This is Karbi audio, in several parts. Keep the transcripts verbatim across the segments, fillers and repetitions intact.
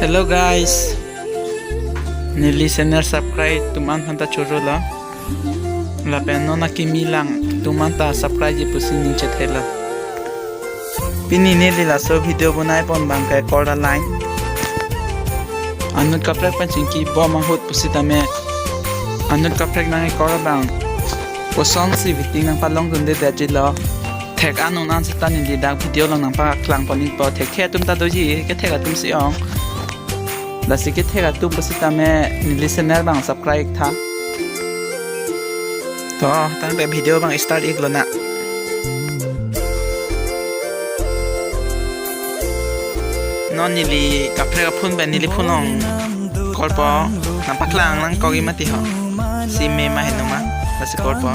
Hello guys, neli channel subscribe atum an aphan ta choro lo. Lapen non akimi lang atum an ta subscribe-ji pusi ning chethelo. Pini neli laso video bonai pon abang ke kor aline. Anut kaprek pen chingki bom ahut pusitame anut kaprek nangkekor abang kosonsi fitting nangpalongdundedetji lo. Thek anong an seta neli dak video along nangpaklang pon-ikpo. Thekthe atum ta doji, kethek atum si ong. Lasi kethek atum pusitame neli channel abang subscribe-iktha. To, tangte video abang start-iklonang. Non neli kaprek aphone pen neli phone along korpo, nangpaklang nangkok-ik mati ho. Si me ma heno ma, lasi korpo.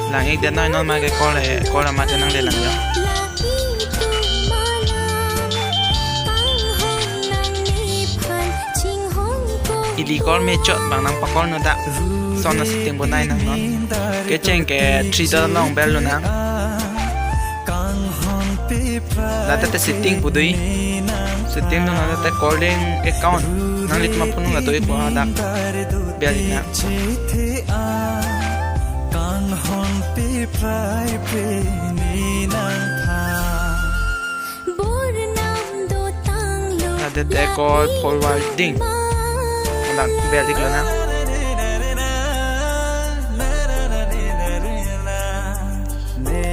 Lang-ikdet noi, non ma ke kor-e, kor amat nanglelang jo. Ili kor mechot abang nangpakornon dak. Lason asetting bonai nang non. Kecheng ke three dot along berlonang. Ladak te setting pu do-ik. Setting along ladak te calling account. Nanglitum aphone along do-ikpo, hadak ber-iknang. Ladak te call forwarding. Hadak ber-iklonang.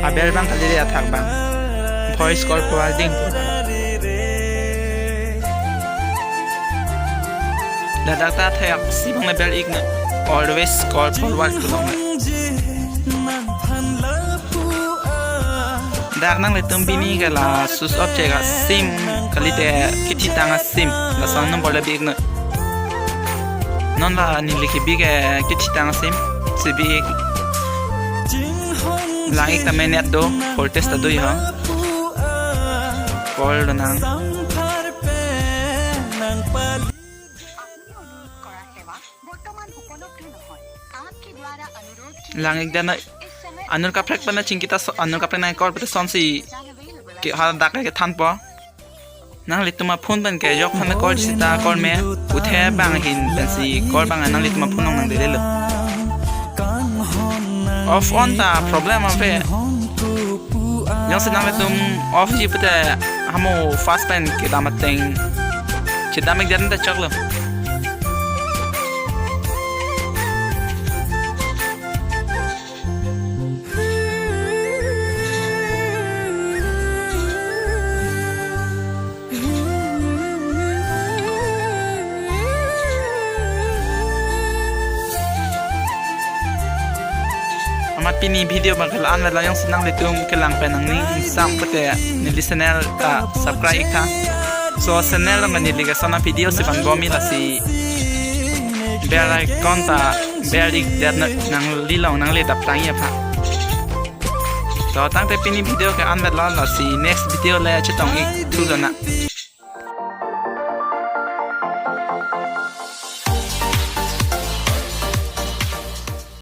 Aber abang kali athak abang. Voice call forwarding. Ladak ta athaksi abang ber-iknang. Always call forward pu long. Dak nanglitum pini ke la switch off chek a-sim kalite kethitang a-sim. Lason number le bi-iknoi. Non la neli kebi ke kethitang a-sim, si bi-ik. Lang-ik tame net do, voltage ta do jo. Call lonang. Lang-ikdet noi. Anut kaprek pen chingki ta so-, anut kaprek nangkor pute lasonsi ke hadak ke thanpo. Nanglitum aphone pen ke jok aphan call seta call me, puthe abang ahin pensi call abang nanglitum aphone along nangdele lo. Off on ta problem ave. Jongsi nanglitum off-ji pute hamo fast pen kedam ateng chedam-ikdet ta choklo. Amat pini video abang ke la-an avelo, jongsi nanglitum kelang pen nangning ingsam pute neli channel ta subscribe-iktha. So channel along neli ke lason a-video si vanbom-ik, lasi bell icon ta ber-ikdet noi, nangli along nangle dap tang-ik aphan. To tangte pini video ke an-et lo, lasi next video le chetong-ikthu lonang.